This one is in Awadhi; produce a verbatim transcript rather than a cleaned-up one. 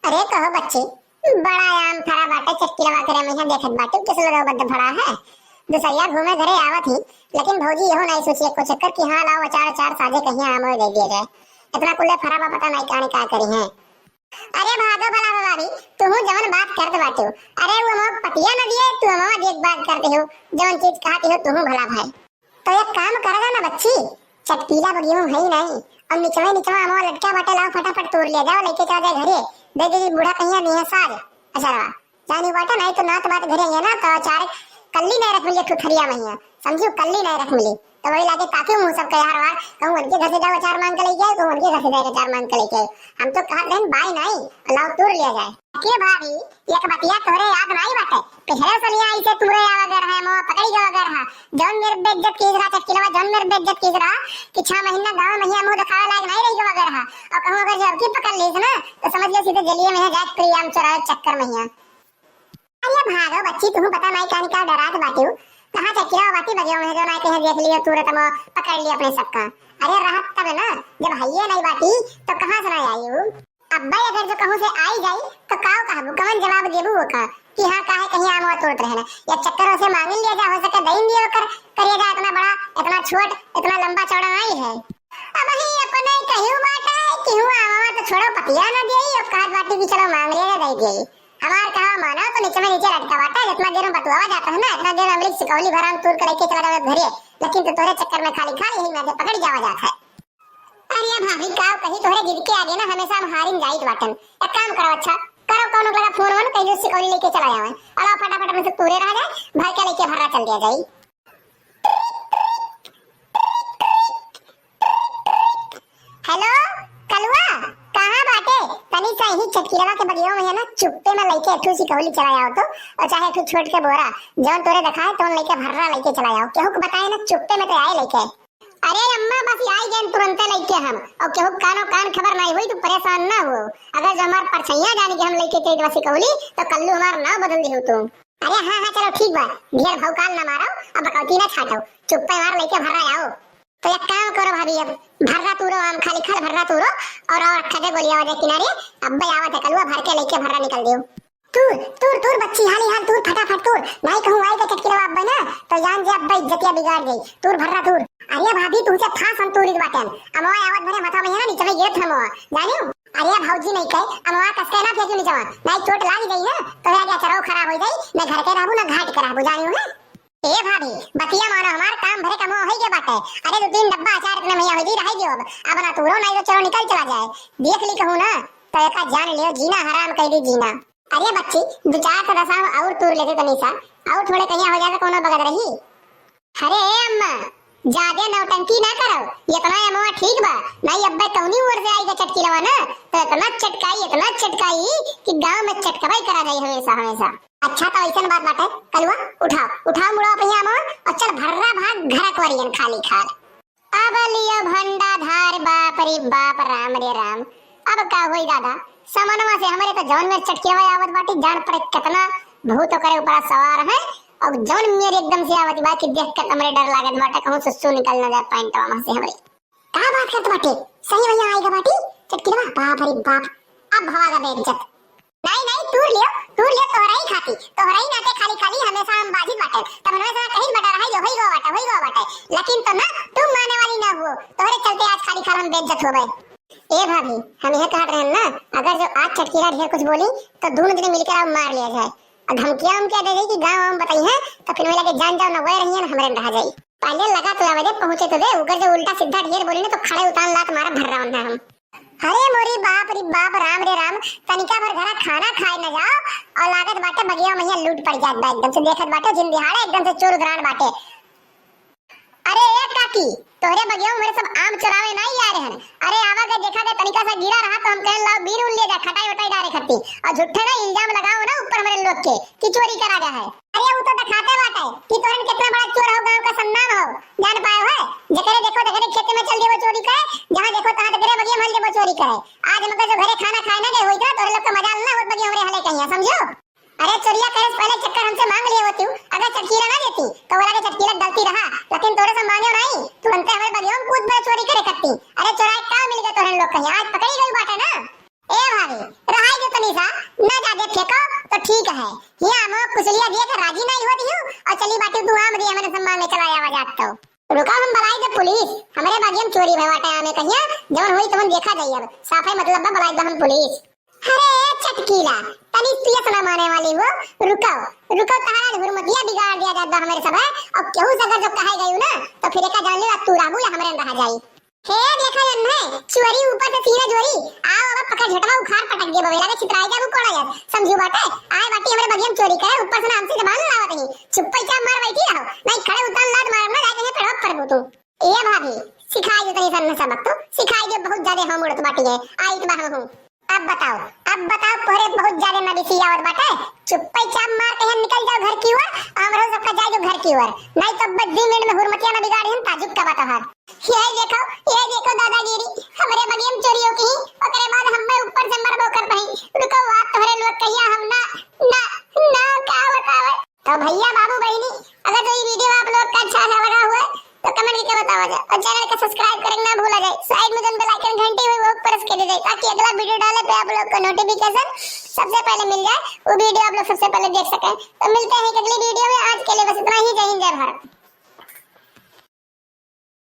अरे कहो बच्ची, बड़ा आम फरा बाटे चटकिलवा घरे में, देखत बाटे किस लोग बद फरा है। दुसरिया घूमे घरे आवत ही, लेकिन भौजी यहो नाई सोची एको चक्कर कि हाँ लाओ अचार अचार साझे कहिया आमो दे दिया जाए। इतना कुल्ले फरा बा, पता नाई कानी का करी है। अरे भादो भला बा भाभी, तुहू जवन बात करत बाटू। अरे वो अमवा पतिया न दिए, तू अमवा देख बात करते हो, जवन चीज कहते हो तुहू भला भाई। तो एक काम करेगा ना बच्ची, चटकीला बगियो है ही नहीं, और निचवा निचवा अमवा लटका बाटे, लाओ फटाफट तोड़ लिया जाओ, लेके चला जाए घरे, दे दे बूढ़ा कहिया नहीं है साज। अच्छा रहा, जानी बाटे नहीं तो नात बात घरे है ना, तो अचार कल्ली नहीं रख मिली, ठुठरिया में ही है, समझू, कल्ली नहीं रख मिली। तो वही लागे ताकि मुँह सबके यार वार, कहूँ उनके घर से जाओ अचार मांग के लेके आए, कहूँ उनके घर से जाओ अचार मांग के लेके आए। हम तो कहा देन बाई नहीं, लाओ तोड़ लिया जाए। के भाभी, एक बतिया तोहरे याद नाई बाटे? पिछले सलिया ऐसे तूरे आवा गर है, मोह पकड़ी गवा गर है। जौन मेर बेइज्जत कीस रहा चटकिलवा, जौन मेर बेइज्जत कीस रहा कि छह महीना गाँव में ही मुँह दिखावे लायक नाई रही गवा गर है। और कहूँ अगर जबकि पकड़ लीस ना, तो समझ लियो सीधे जेलिए में है, जाए प्रियाम चोरावे चक्कर में ही है। अरे भागो बच्ची, तुहू पता नाई कानी का डरात बाटियो। कहाँ चटकिलवा बाटी बगियो में जो नाई कहीं देख लियो, तूरे तमो पकड़ लियो अपने सबका। अरे रहत तब ना, जब हइये नाई बाटी, तो कहाँ से नाई आई ऊ? अब्बा अगर जो कहूँ से आई जाई, तो काव कहबू, कवन जवाब देबू ओका कि हाँ, काहे कहीं आमवा तोड़त रहे ना, या चक्कर से मांग लिया जा, हो सके दई दिए ओकर करिया जा, इतना बड़ा, इतना छोट, इतना लंबा चौड़ा नाई है। अब ही अपने कहियो बाटा है, केहू आमवा तो छोड़ो, पतिया ना दिए, अब कहत बाटी कि चलो मांग लिया जा, दई दिए। हमार कहा मानो तो नीचे में नीचे लटका बाटा, जितना देर में बतुआवा जाता है ना, इतना देर में हमरी सिकौली भरान तूर के लेके चला जावे घरे, लेकिन तो तोरे चक्कर में खाली खाली यही में पकड़ जावा जाता है। अरे भाभी, काव कही, तोहरे जिद के आगे ना हमेशा हम हारिन जाइत बाटन। एक काम करो, अच्छा करो, कौनो लगा फोन वोन, कहीं जो सिकौली लेके चला आवे। अलाओ फटाफट में से तूरे रह जाए, भर के लेके भर्रा चल दिया जाई। हेलो कलुआ, कहाँ बाटे? तनी सा यही चटकिलवा के बगियो में है ना, चुप्पे में लेके एक ठो सिकौली चला आओ तो, और चाहे एक ठो छोट के बोरा, जौन तोरे देखा है तौन लेके भर्रा लेके चला आओ। केहू को बताए ना, चुप्पे में तो आए लेके। अरे अम्मा, बस आई गए तुरंते लइके हम, और केहू कानो कान खबर नहीं हुई, तू परेशान ना हो। अगर जो हमार परछैया जाने के हम लइके तेज बसी कहली, तो कल्लू हमार नाव बदल दिहो तू। अरे हाँ हाँ, चलो ठीक बा, ढेर भौकाल ना मारो, अब बकौती ना छाटो, चुप्पे मार लइके भर्रा आओ। तो एक काम करो भाभी, अब भर्रा तूरो, आम खाली खाल भर्रा तूरो, और और रखा दे गोलिया वाले किनारे, अब आवत है कलुआ, भर के लइके भर्रा निकल दियो। तूर, तूर, तूर बच्ची, हाली हाल तूर, फटाफट तूर। नाई कहूँ आई के चटकिलवा अब्बे ना, तो जान जे अब्बे इज्जतिया बिगाड़ जाई। तूर भर्रा तूर। अरे भाभी, तुमसे फांस हम तूरी बाटेन। अमवा आवत भरे माथा में है ना, नीचे में गिरत हम। जानियो? अरे भौजी नहीं कहे, अमवा कसके ना फेंकी नीचे। नाई चोट लाग जाई ना, तो है क्या चरौ खराब हो जाई, ना घर के रहबू, ना घाट के रहबू, जानियो है? ए भाभी, बतिया मानो, हमार काम भरे कमो होई के बाटे। अरे दो तीन डब्बा अचार इतने में होई जी, रह गयो अब। अब ना तूरो, नाई तो चलो निकल चला जाए। देख ली कहूँ ना, तो एका जान लियो, जीना हराम कर दी जीना। अरे बच्ची, दो चार ठो रसाव और तूर लेते तनी सा, और थोड़े कहिया हो जाए तो कोनो बगत रही। अरे ए अम्मा, ज्यादा नौटंकी ना करो, इतना अमवा ठीक बा, नहीं अब्बे तौनी ओर से आई के चटकिलवा ना, तो इतना चटकाई, इतना चटकाई कि गांव में चटकवाई करा जाई हमेशा, हमेशा। अच्छा तो ऐसन बात बाटे, कलुआ उठाओ, उठाओ मुड़वा पहिया अमवा और चल भर्रा भाग घर अकबरियन खाली खाल। अब लियो भंडाधार, बाप रे बाप, राम रे राम। अब का होई दादा, समनवा से हमरे तो जौन मेर चटकियावा आवत बाटी, जान पड़े कितना भूत ओकरे ऊपर सवार है। और जौन मेर एकदम से आवत बा कि देख के हमरे डर लागत बाटे, कहूँ सुसु निकल ना जाए पैंटवा में से हमरे। का बात करत बाटे, सही भैया आएगा बाटी चटकियावा, बाप रे बाप, अब भवा का बेइज्जत। नहीं, नहीं, तूर लियो, तूर लियो, तोहरा ही खाती, तोहरा ही नाते खाली, खाली हमेशा हम बाजी बाटे। तब हमेशा कहीं बटा रहा, यो होई गो बाटे, होई गो बाटे। लेकिन तो ना, तुम माने वाली ना हो, तोहरे चलते आज खाली, खाली हम बेइज्जत हो गए। ए भाभी, हम यह कहत रहन ना, अगर जो आज चटकीला ढेर कुछ बोली, तो दोनों जने मिलकर आओ मार लिया जाए। और धमकियां उमकियां दे दे कि गाँव हम बताई है, तो फिर मिला के जान जाओ ना, वह रही है ना, हमरे रह जाई। पहले लगा तो आवे दे, पहुंचे तो दे, उगर जो उल्टा सीधा ढेर बोली ना, तो खड़े उतान लात मारा भर रहा हूँ हम। अरे मोरी बाप रे बाप, राम रे राम, तनिका भर घरा खाना खाए न जाओ और लागत बाटे बगिया मैया लूट पड़ जात बा एकदम से, देखत बाटे जिन दिहाड़े एकदम से चोर उधरान बाटे। अरे ए काकी, तोहरे बगिया में मेरे सब आम चुरावे नहीं आ रहे हैं। अरे आवा के देखा के तनिका सा गिरा रहा तो हम कहन लाओ बीन उन ले जा, खटाई उटाई डारे खत्ती। और झूठे ना इल्जाम लगाओ ना ऊपर हमारे लोग के कि चोरी करा गया है। अरे वो तो दिखाते बाटे कि तोहन कितना बड़ा चोर हो, गांव का सन्नाम हो, जान पाए हो। जकरे देखो तकरे खेत में चल देबो चोरी करे, जहाँ देखो तहाँ तकरे बगिया में हल देबो चोरी करे। आज मगर जो घरे खाना खाए ना गए होई ना, तोहरे लोग का मजाल ना होत बगिया हमरे हले कहिया, समझो? अरे चोरिया करे से पहले चक्कर हमसे मांग लिए होती, अगर चटकीला ना देती तो बोला के चटकीला गलती रहा, लेकिन तोरे से मांगे नहीं, तुरंते हमारे बगिया में कूद पड़े चोरी करे करती। अरे चोराए का मिल गए तोहन लोग कहिया, आज पकड़ी गई बाटे ना। ए भाभी, रहाई दे तनी सा, ना जादे फेंको तो ठीक है। हियाँ हम कुचलिया दिए के राजी नहीं होती हूँ और चली बाटी तू आम दिए हमरे सम्मान में चला आवा जात तो। रुका हम बुलाई दे पुलिस, हमरे बगियम चोरी भय बाटे आमे कहिया, जवन होई तवन देखा जाई अब। साफे मतलब बा बुलाई दे हम पुलिस। अरे ए चटकीला, तनी तू ये सना माने वाली हो, रुको, रुको तहारा हुरमतिया बिगाड़ दिया जात बा हमरे सब है, और केहू से अगर जो कहे गयू ना, तो फिर एका जान ले तू रहबू या हमरे रहा जाई। हे देखा जन है, चुअरी ऊपर से सीना जोरी, आओ अब पकड़ झटवा उखाड़ पटक दे बबे, लागे छितराई जाबू कोड़ा यार, समझू बाटे, आए बाटी हमरे बगियम चोरी करे, ऊपर से ना हमसे जबान लड़ावत ही, चुप्पे चाप मार बैठी रहो, नहीं खड़े उतार लात मारब ना, जाके ये पेड़वा पर तू। ए भाभी, सिखाई दे तनी सन सबक तो, सिखाई दे, बहुत ज्यादा हम उड़त बाटी है, आई तो बा हम हूँ। अब बताओ, अब बताओ, तोहरे बहुत ज्यादा नबिसी आवत बाटे। चुप्पे चाप मार के यहाँ निकल जाओ घर की ओर, हमरो सबका जाए दो घर की ओर, नहीं तो बस दो मिनट में हुरमतिया ना बिगाड़ी हम ताजुब का बात हर। ये देखो, ये देखो दादागिरी, हमरे बगियम चोरियों की, ओकरे बाद हम्मे ऊपर से मरबो कर नहीं। रुको, बात तोहरे लोग कहिया हम ना, ना, ना, का बतावे। तो भैया, बाबू, बहिनी, अगर तो ये वीडियो आप लोग का अच्छा सा लगा हुआ है, तो कमेंट करके बतावा जाए और चैनल का सब्सक्राइब करें ना भूला जाए। साइड में जो बेल आइकन घंटी हुई वो प्रेस कर दे जाए, ताकि अगला वीडियो डाले पे आप लोग को नोटिफिकेशन सबसे पहले मिल जाए, वो वीडियो आप लोग सबसे पहले देख सकें। तो मिलते हैं एक अगली वीडियो में, आज के लिए बस इतना ही। जय हिंद, जय भारत।